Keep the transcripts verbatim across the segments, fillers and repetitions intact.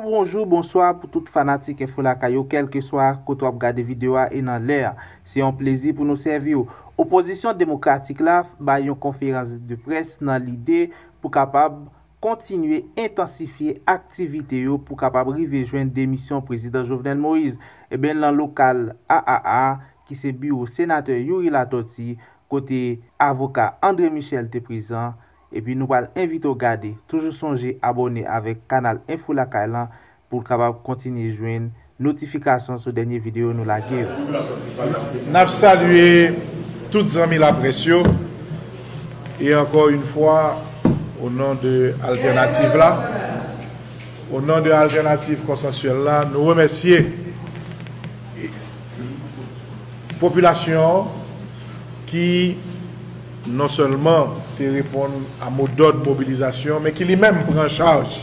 Bonjou, bonswa pou tout fanatik Enfo Lakay yo, kèlkeswa kote w ap gade videyo a e nan lè a. Se yon plezi pou nou sèvi w. Opozisyon demokratik la bay yon konferans de près nan lide pou kapab kontinye entansifye aktivite yo pou kapab rive jwenn demisyon Prezidan Jovenel Moïse. Eben, nan lokal A A A, ki se biwo senatè Youri Latortue, kote avoka André Michel te prezan, epi nou pral envite w gade. Toujou sonje abòne avèk kanal Enfo Lakay lan pou w kapab kontinye jwenn notifikasyon sou dènye videyo nou lage yo. N ap salye tout zanmi laprès yo, e ankò yon fwa, o non de Altènativ la, o non de Altènativ Konsansyèl la, nou remèsye popilasyon an ki non sèlman te reponn a modòd mobilizasyon, men ki li menm pran chaj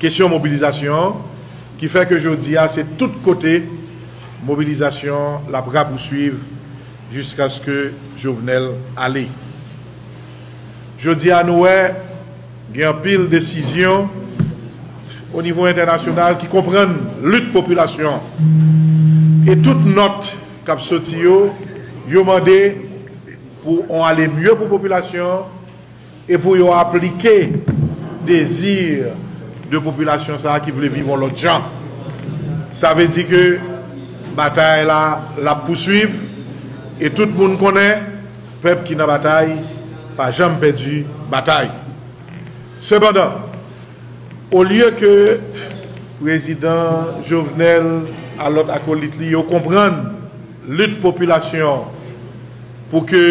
kesyon mobilizasyon an, ki fè ke jodi a, se tout kote mobilizasyon an l ap rapouswiv jiskaske Jovenel ale. Jodi a, nou wè gen anpil desizyon o nivo entènasyonal ki konprann lit popilasyon an. E tout nòt k ap soti yo, yo mande pou on ale mye pou popilasyon an e pou yo aplike dezi de popilasyon sa a ki vle viv on lòt jan. Sa vle di ke batay la, l ap pouswiv, e tout moun konnen pèp ki nan batay pa janm pèdi batay. Sepandan, olye ke Prezidan Jovenel a lòt akolit li yo konprann lit popilasyon an pou ke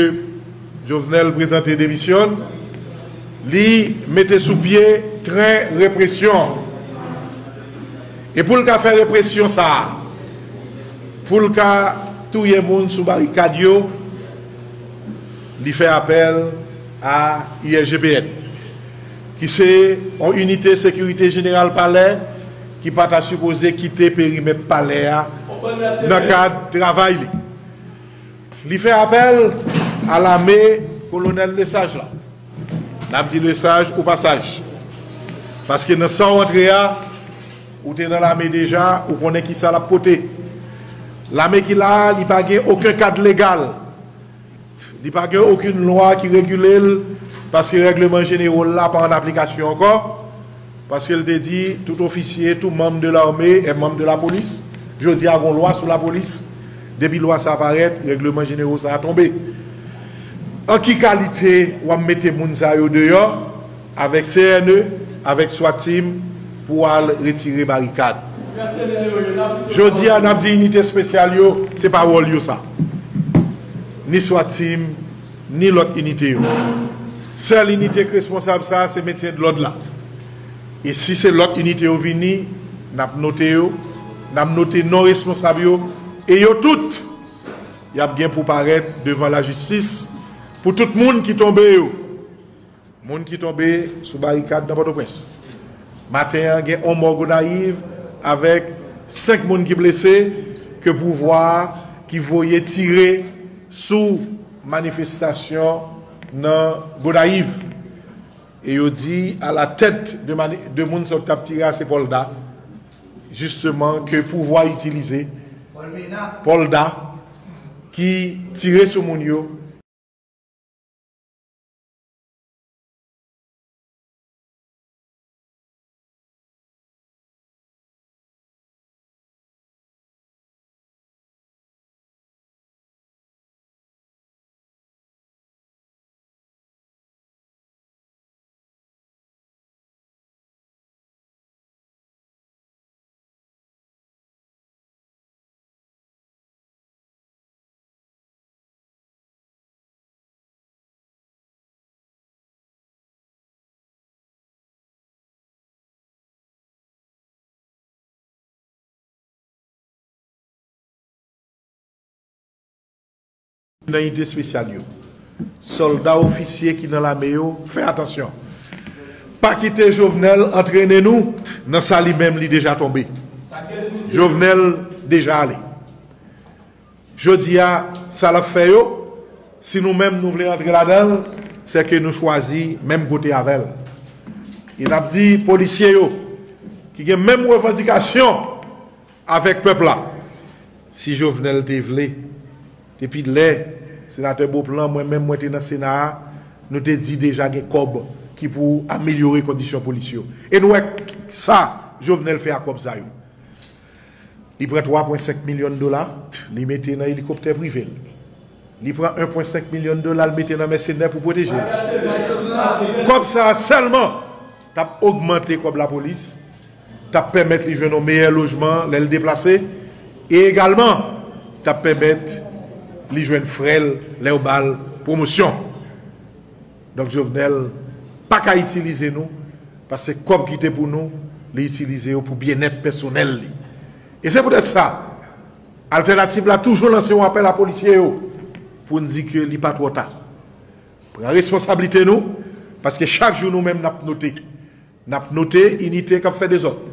Jovenel prezante demisyon l, li mete sou pye tren represyon. E pou l ka fè represyon sa a, pou l ka touye moun sou barikad yo, li fè apèl a I S G P N, ki se yon inite sekirite jeneral palè ki pa ta sipoze kite perimèt palè a nan kad travay li. Li fè apèl a lame kolonèl Lesage la. N ap di Lesage o pasaj. Paske nan sa w antre a, ou te nan lame deja, ou konnen ki sa l ap pote. Lame ki la a, li pa gen okenn kad legal. Li pa gen okenn lwa ki regile l, paske règleman jenero l la pa an aplikasyon ankò. Paske l te di, tout officier, tout membre de l'armée est membre de la police. Jodi a, gon lwa sou lapolis. Depi lwa sa a parèt, règleman jenero sa a tonbe. An ki kalite w ap mete moun sa yo deyò avèk C N E, avèk swat team pou al retire barikad? Jodi a, n ap di inite espesyal yo, se pa wòl yo sa. Ni swat team, ni lòt inite yo. Sèl inite k responsab sa, se mentyen dlòd la. E si se lòt inite yo vini, n ap note yo, n ap note non responsab yo, e yo tout, y ap gen pou parèt devan lajistis pou tout moun ki tonbe yo. Moun ki tonbe sou barikad nan Pòtoprens. Maten an, gen yon mò Gonayiv avèk senk moun ki blese ke pouvwa a ki voye tire sou manifestasyon nan Gonayiv. E yo di a la tèt de mani-, de moun sa yo t ap tire a, se Pòlda, jisteman, ke pouvwa itilize. Pòlda ki tire sou moun yo. Nan inite espesyal yo, sòlda, ofisye ki nan lame yo, fè atansyon. Pa kite Jovenel antrene nou nan sa li menm li deja tonbe. Jovenel deja ale. Jodi a, sa l ap fè yo, si nou menm nou vle antre ladan l, se ke nou chwazi menm kote avè l. E n ap di polisye yo, ki gen menm revandikasyon avèk pèp la. Si Jovenel te vle, depi lè Senatè Beauplan, mwen menm, mwen te nan Sena a, nou te di deja gen kòb ki pou amelyore kondisyon polis yo. E nou wè sa Jovenel fè ak kòb sa yo. Li pran twa pwen senk milyon dola, li mete nan elikoptè prive l. Li pran en pwen senk milyon dola, l mete nan mèsenè pou pwoteje l. Kòb sa a sèlman t ap ogmante kòb lapolis, t ap pèmèt li jwenn yon meyè lojman lè l deplase, e egalman, t ap pèmèt li jwenn frè l lè yo ba l pwomosyon. Donk, Jovenel pa ka itilize nou, paske kòb ki te pou nou, li itilize yo pou byennèt pèsonèl li. E se poutèt sa, Altènativ la toujou lanse yon apèl a polisye yo pou n di ke li pa twò ta. Pran responsablite nou, paske chak jou nou menm n ap note. N ap note inite k ap fè dezòd.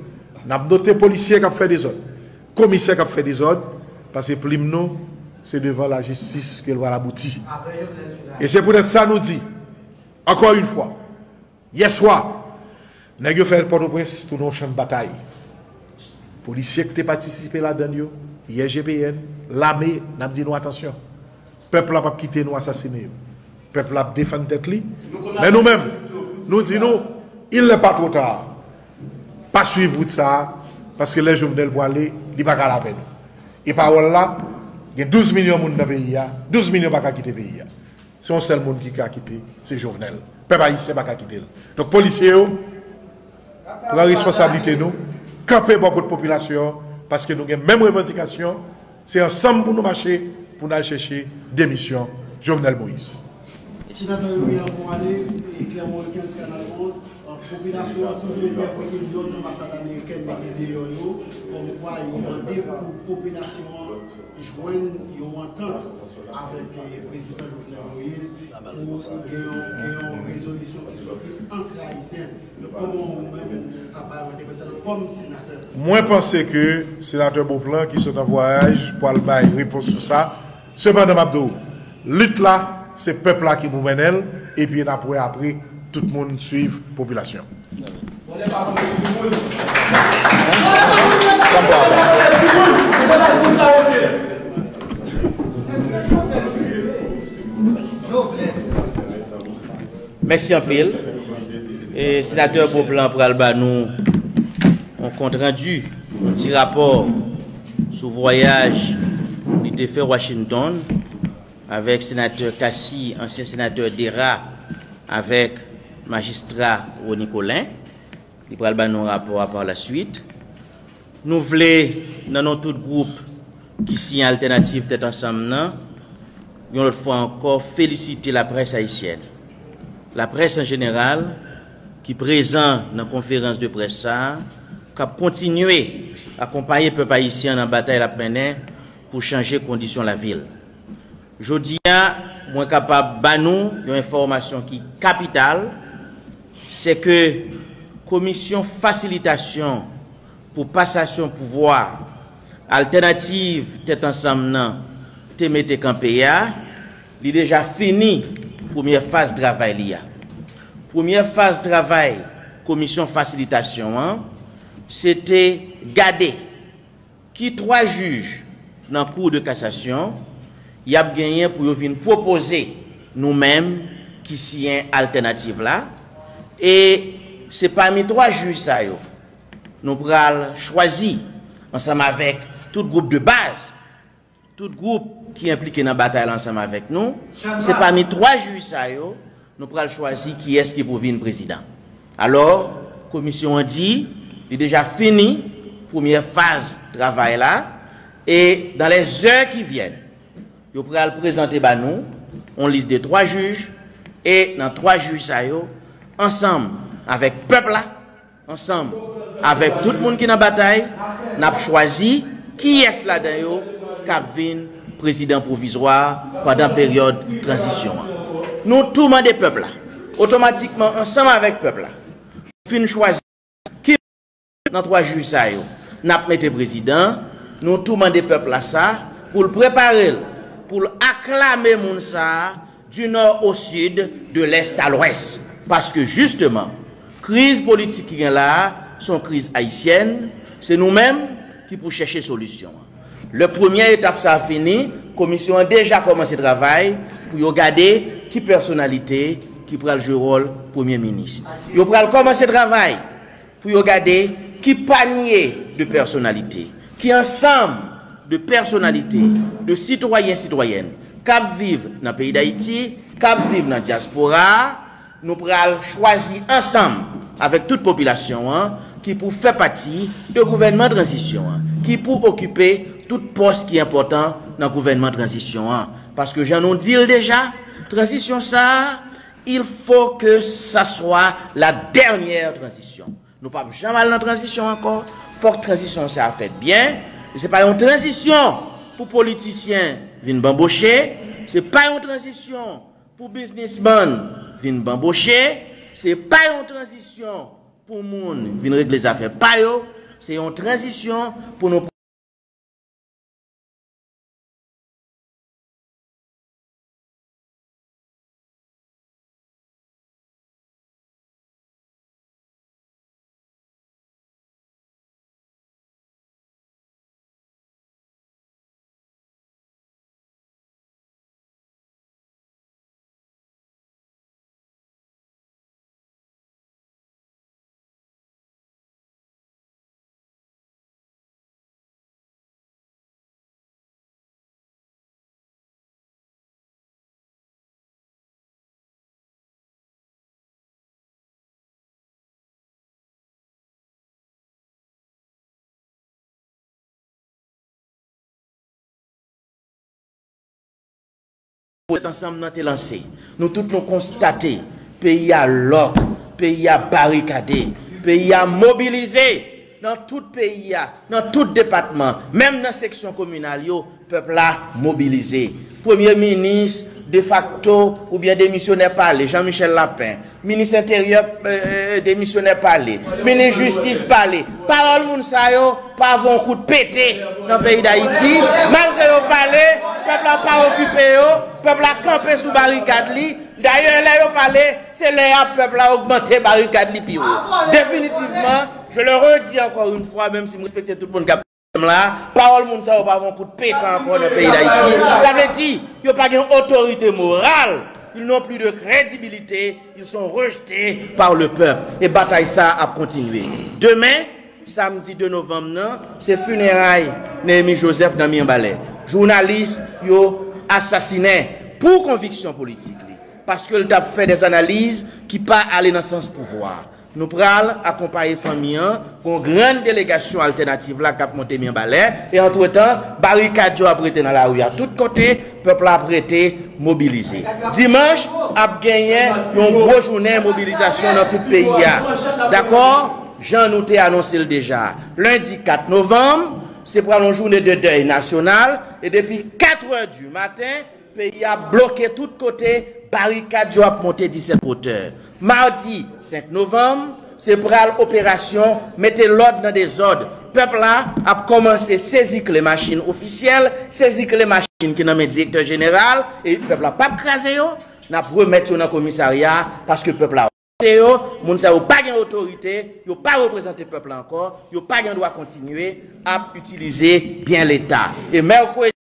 N ap note polisye k ap fè dezòd. Komisè k ap fè dezòd, paske plim nou, se devan lajistis ke l pral abouti. E se poutèt sa nou di, ankò yon fwa, yèswa, nèg yo fè Pòtoprens tounen yon chan batay. Polisye ki te patisipe ladan l yo, I G P N, lame, n ap di nou atansyon. Pèp la p ap kite nou asasine yo. Pèp la ap defann tèt li. Men nou menm, nou di nou, il n'est pas trop tard. Pa swiv wout sa a, paske lè Jovenel pwale, li pa ka al avè nou. E pawòl la, gen douz milyon moun nan peyi a, douz milyon pa ka kite peyi a. Se yon sèl moun ki ka kite, se Jovenel. Pèp ayisyen pa ka kite l. Donk, polisye yo, pran responsablite nou, kanpe bò kot popilasyon an, paske nou gen menm revandikasyon, se ansanm pou nou mache, pou n al chèche demisyon Jovenel Moïse. Senatè Youri Lafontaine, e Clermont Wilkens, Kanal onz, popilasyon an toujou entèprete lòd anbasad amerikèn mete deyò yo, kòmkwa yo mande pou popilasyon an jwenn yon antant avèk, eh, prezidan Jovenel Moïse pou gen yon, gen yon rezolisyon ki soti ant Ayisyen. Kòman ou menm ou ta bay yon entèpretasyon kòm senatè? Mwen panse ke senatè Beauplan ki sot an vwayaj pral bay repons sou sa. Sepandan, m ap di w, lit la, se pèp la ki pou mennen l, epi n ap wè apre, tout moun swiv popilasyon. Mèsi anpil. E, senatè Beauplan pral ba nou yon kontrandi, yon ti rapò sou vwayaj li te fè Washington avèk senatè Cassy, ansyen senatè Dera, avèk majistra Rony Colin. Li pral ba nou rapò a pa la suite. Nou vle, nan non tout gwoup ki siyen Altènativ Tèt Ansanm nan, yon lòt fwa ankò, felisite laprès ayisyèn, laprès an jeneral, ki prezan nan konferans de près sa a, k ap kontinye akonpaye pèp ayisyen an nan batay l ap mennen pou chanje kondisyon lavi l. Jodi a, mwen kapab ba nou yon enfòmasyon ki kapital, se ke Komisyon Fasilitasyon pou Pasasyon Pouvwa Altènativ Tèt Ansanm nan te mete kanpe a, li deja fini premyè faz travay li a. Premyè faz travay Komisyon Fasilitasyon an, se te gade ki twa jij nan Cour de cassation y ap genyen pou yo vin pwopoze nou menm ki siyen altènativ la, e se pami twa jij sa yo nou pral chwazi ansanm avèk tout gwoup de baz, tout gwoup ki enplike nan batay la ansanm avèk nou, se pami twa jij sa yo nou pral chwazi kiyès ki pou vin prezidan. Alò, komisyon an di li deja fini premyè faz travay la, e dans les heures qui viennent, yo pral prezante ba nou yon lis de twa jij, e nan twa jij sa yo, ansanm avèk pèp la, ansanm avèk tout moun ki nan batay, n ap chwazi kiyès ladan yo k ap vin prezidan pwovizwa pandan peryòd tranzisyon an. Nou tou mande pèp la, otomatikman ansanm avèk pèp la, fin chwazi ki nan twa jij sa yo n ap mete prezidan, nou tou mande pèp la sa pou l prepare l, pou l aklame moun sa a, du nord au sud, de l'est à l'ouest. Paske jisteman, kriz politik ki gen la a, Se yon kriz ayisyèn, se nou menm ki pou chèche solisyon an. Lè premyè etap sa a fini, komisyon an deja kòmanse travay pou yo gade ki pèsonalite ki pral jwe wòl premye minis. Yo pral kòmanse travay pou yo gade ki panye de pèsonalite, ki ansanm de pèsonalite, de sitwayen, sitwayèn k ap viv nan peyi Dayiti, k ap viv nan dyaspora a, nou pral chwazi ansanm avèk tout popilasyon an ki pou fè pati de gouvènman tranzisyon an, ki pou okipe tout pòs ki enpòtan nan gouvènman tranzisyon an. Paske jan nou di l deja, tranzisyon sa a, il faut que ça soit la dernière transition. Nou p ap janm al nan tranzisyon ankò. Fòk tranzisyon sa a fèt byen. E se pa yon tranzisyon pou politisyen vin banboche. Se pa yon tranzisyon pou biznismann vin banboche. Se pa yon tranzisyon pou moun vin regle zafè pa yo. Se yon tranzisyon pou nou Pou ansanm nan te lanse. Nou tout nou konstate, peyi a lòk, peyi a barikade, peyi a mobilize. Nan tout peyi a, nan tout depatman, menm nan seksyon kominal yo, pèp la mobilize. Premye minis defakto oubyen demisyonè pale, Jean Michel Lapin, minis enteryè, eh, eh, demisyonè pale, minis jistis pale. Pawòl moun sa yo pa vo yon kout pete nan peyi Dayiti. Malgre yo pale, pèp la pa okipe yo, pèp la kanpe sou barikad li. Dayè, lè yo pale, se lè a pèp la ogmante barikad li pi wo. Definitivman, je le redis encore une fois, menm si m respekte tout moun k ap la, pawòl moun sa yo pa vo yon kout pete ankò nan peyi Dayiti. Sa vle di, yo pa gen otorite moral. Ils n'ont plus de crédibilité. Ils sont rejetés par le peuple. E batay sa ap kontinye. Demen, samdi de novanm nan, se fineray Néhémi Joseph nan Mibalè. Jounalis yo asasinen pou konviksyon politik li. Paske l t ap fè des analyses ki pa ale nan sans pouvwa. Nou pral akonpaye fanmi an, gon grann delegasyon Altènativ la k ap monte Mibalè, e antretan, barikad yo ap rete nan lari a tout kote, pèp la ap rete mobilize. Dimanch ap genyen yon gwo jounen mobilizasyon nan tout peyi a. Dakò? Jan nou te anonse l deja. Lendi kat novanm, se pral yon jounen de dèy nasyonal, e depi kat è di maten, peyi a bloke tout kote, barikad yo ap monte disèt wotè. Madi senk novanm, se pral operasyon mete lòd nan dezòd. Pèp la ap kòmanse sezi kle machin ofisyèl, sezi kle machin ki nan men direktè jeneral, e pèp la p ap kraze yo, n ap remèt yo nan komisarya, paske pèp la yo, moun sa yo pa gen otorite, yo pa reprezante pèp la ankò, yo pa gen dwa kontinye ap itilize byen Leta. E mèkredi,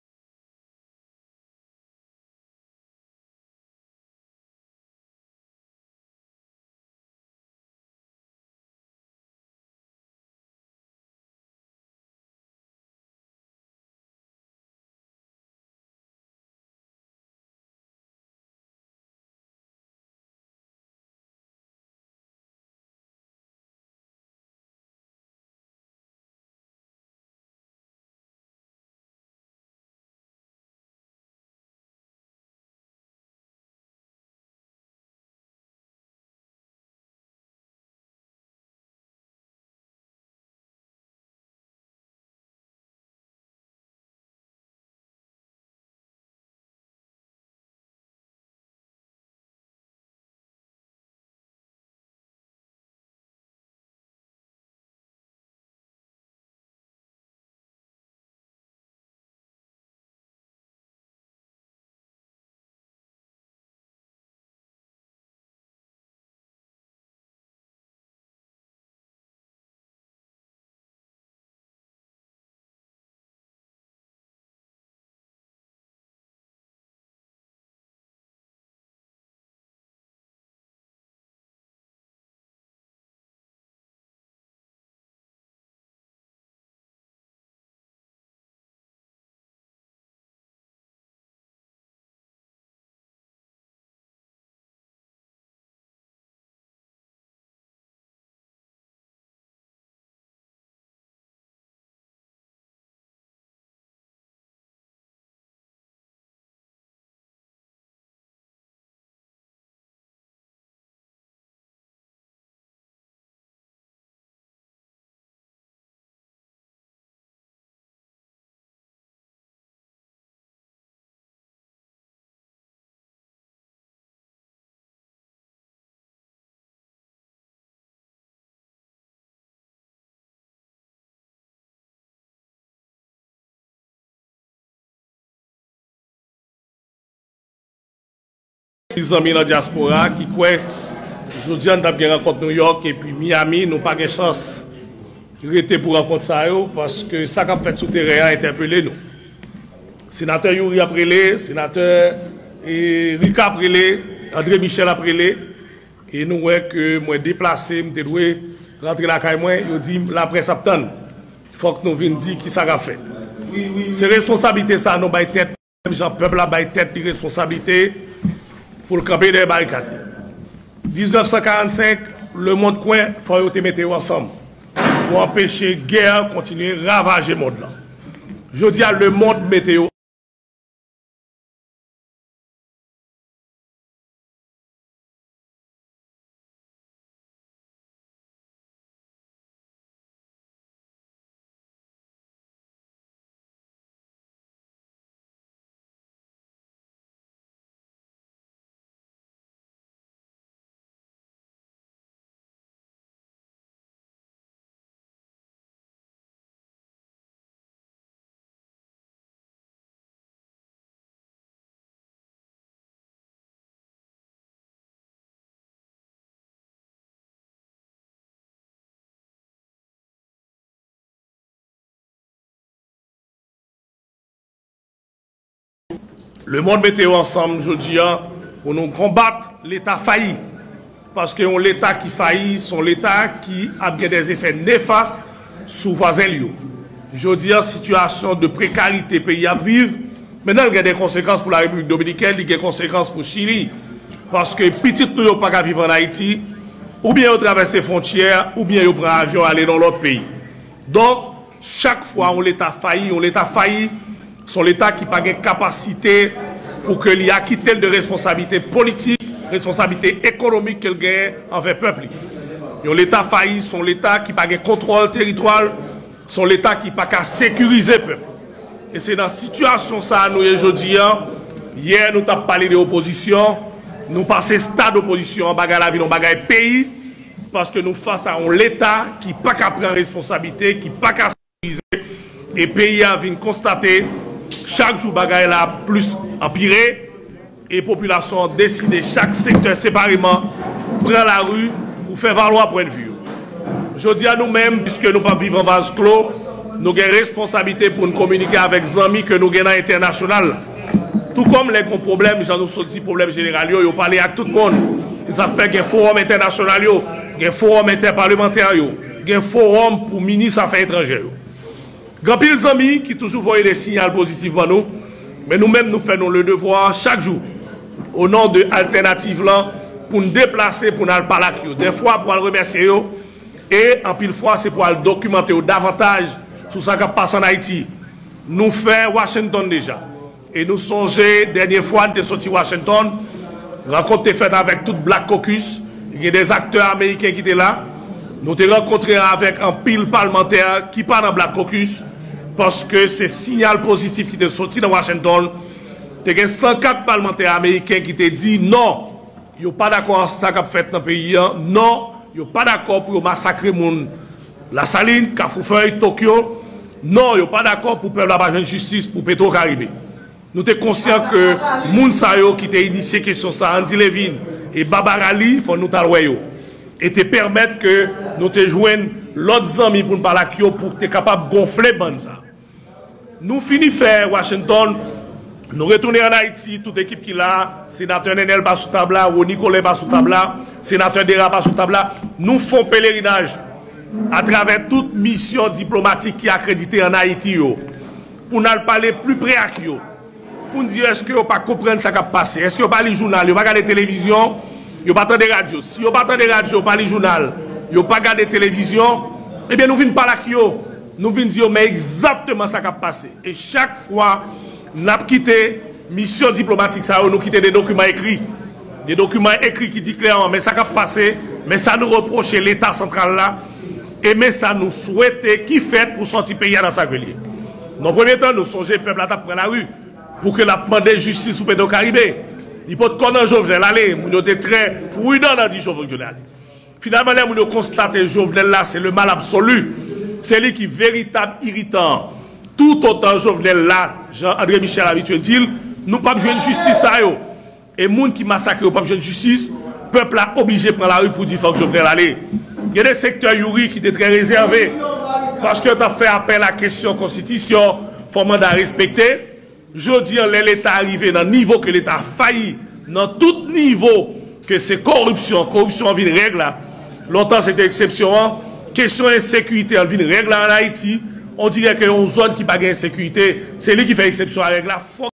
Zanmi nan dyaspora ki kwè jodi a n t ap gen rankont Nouyòk epi Miami, nou pa gen chans rete pou rankont sa yo, paske sa k ap fèt sou teren an entèpele nou. Senatè Youri ap rele, senatè, e, Rika ap rele, André Michel ap rele, e nou wè ke mwen deplase, m te dwe rantre lakay mwen, yo di laprès ap tann. Fòk nou vin di ki sa k ap fèt. Se responsablite sa nou bay tèt, menm jan pèp la bay tèt li responsablite pou l kanpe dèyè barikad li. Diznèf san karannsenk, lemonn kwè fò yo te mete yo ansanm pou anpeche gè kontinye ravaje mond lan. Jodi a, lemonn mete yo Lemonn mete yo ansanm jodi a pou nou konbat Leta fayi. Paske yon Leta ki fayi, se yon Leta ki ap gen dèzefè nefas sou vwazen l yo. Jodi a, sitiyasyon de prekarite peyi ap viv, men nan l gen de konsekans pou la Repiblik Dominikèn, li gen konsekans pou Chili. Paske pitit nou yo pa ka viv ann Ayiti, oubyen yo travèse fwontyè, oubyen yo pran avyon ale nan lòt peyi. Donk, chak fwa yon Leta fayi, yon Leta fayi, se yon Leta ki pa gen kapasite pou ke li akite l de responsablite politik, responsablite ekonomik ke l genyen anvè pèp li. Yon Leta fayi, se yon Leta ki pa gen kontwòl teritwa l, se yon Leta ki pa ka sekirize pèp. E se nan sitiyasyon sa a nou ye jodi a. Yè, nou t ap pale de opozisyon, nou pase stad opozisyon an, bagay la vin yon bagay peyi, paske nou fas a yon Leta ki pa ka pran responsablite, ki pa ka sekirize, e peyi a vin konstate chak jou bagay la ap plis anpire, e popilasyon an deside chak sektè separeman pran lari pou fè valwa pwennvi yo. Jodi a, nou menm, piske nou p ap viv an vaz klo, nou gen responsablite pou n kominike avèk zanmi ke nou gen nan entènasyonal la. Tou kòm lè gen pwoblèm, jan nou sot di pwoblèm jeneral yo, yo pale ak tout moun. Se sa k fè gen fowòm entènasyonal yo, gen fowòm entèpalemantè yo, gen fowòm pou minis afè etranjè yo. Gen anpil zanmi ki toujou voye de siyal pozitif ban nou, men nou menm nou fè nou le devwa chak jou, o non de altènativ lan, pou n deplase, pou n al pale ak yo. Dèfwa pou al remèsye yo, e anpil fwa se pou al dokimante yo davantaj sou sa k ap pase ann Ayiti. Nou fè Washington deja. E nou sonje dènye fwa n te soti Washington, rankont te fèt avèk tout Black Caucus, gen de aktè ameriken ki te la. Nou te rankontre avèk anpil palmantè ki pa nan Black Caucus, paske se siyal pozitif ki te soti nan Washington. Te gen san kat palmantè ameriken ki te di non, yo pa dakò ak sa k ap fèt nan peyi an, non, yo pa dakò pou yo masakre moun Lasalin, Kafoufèy, Tokyo, non, yo pa dakò pou pèp la pa jwenn jistis pou Petro Caribe. Nou te konsyan ke moun sa yo ki te inisye kesyon sa, Andy Levine e Barbara Lee, fò nou t al wè yo. E te pèmèt ke nou te jwenn lòt zanmi pou n pale ak yo pou te kapab gonfle bann sa. Nou fini fè Washington, nou retounen ann Ayiti, tout ekip ki la, senatè Nenel pa sou tab la, Rony Colin pa sou tab la, senatè Dera pa sou tab la. Nou fè yon pelerinaj atravè tout misyon diplomatik ki akredite ann Ayiti yo, pou n al pale pli pre ak yo, pou n di yo èske yo pa konprann sa k ap pase, èske yo pa li jounal, yo pa gade televizyon, yo pa tande radyo. Si yo pa tande radyo, yo pa li jounal, yo pa gade televizyon, ebyen nou vin pale ak yo, nou vin di yo men egzakteman sa k ap pase. E chak fwa n ap kite misyon diplomatik sa yo, nou kite de dokiman ekri. De dokiman ekri ki di klèman men sa k ap pase, men sa nou repwoche Leta santral la, e men sa nou swete ki fèt pou sòti peyi a nan sa ke l ye. Nan premye tan, nou sonje pèp la t ap pran lari pou ke l ap mande jistis pou Petro Caribe. Li potko nan Jovenel ale, moun yo te trè pridan nan di Jovenel ale. Finalman, lè moun yo konstate Jovenel la se le mal absolu, se li ki veritab iritan an. Toutotan Jovenel la, jan André Michel abitye di l, nou p ap jwenn jistis sa yo. E moun ki masakre yo p ap jwenn jistis, pèp la oblije pran lari pou di fòk Jovenel ale. Gen de sektè Youri ki te trè rezève, paske yo t ap fè apèl a kesyon konstitisyon, fò manda respekte. Jodi an, lè Leta rive nan nivo ke Leta fayi, nan tout nivo, ke se koripsyon, koripsyon an vin règ la. Lontan se te eksepsyon an, kesyon ensekirite an vin règ la an Ayiti. On dirè ke yon zòn ki pa gen ensekirite, se li ki fè eksepsyon a règ la. Fòk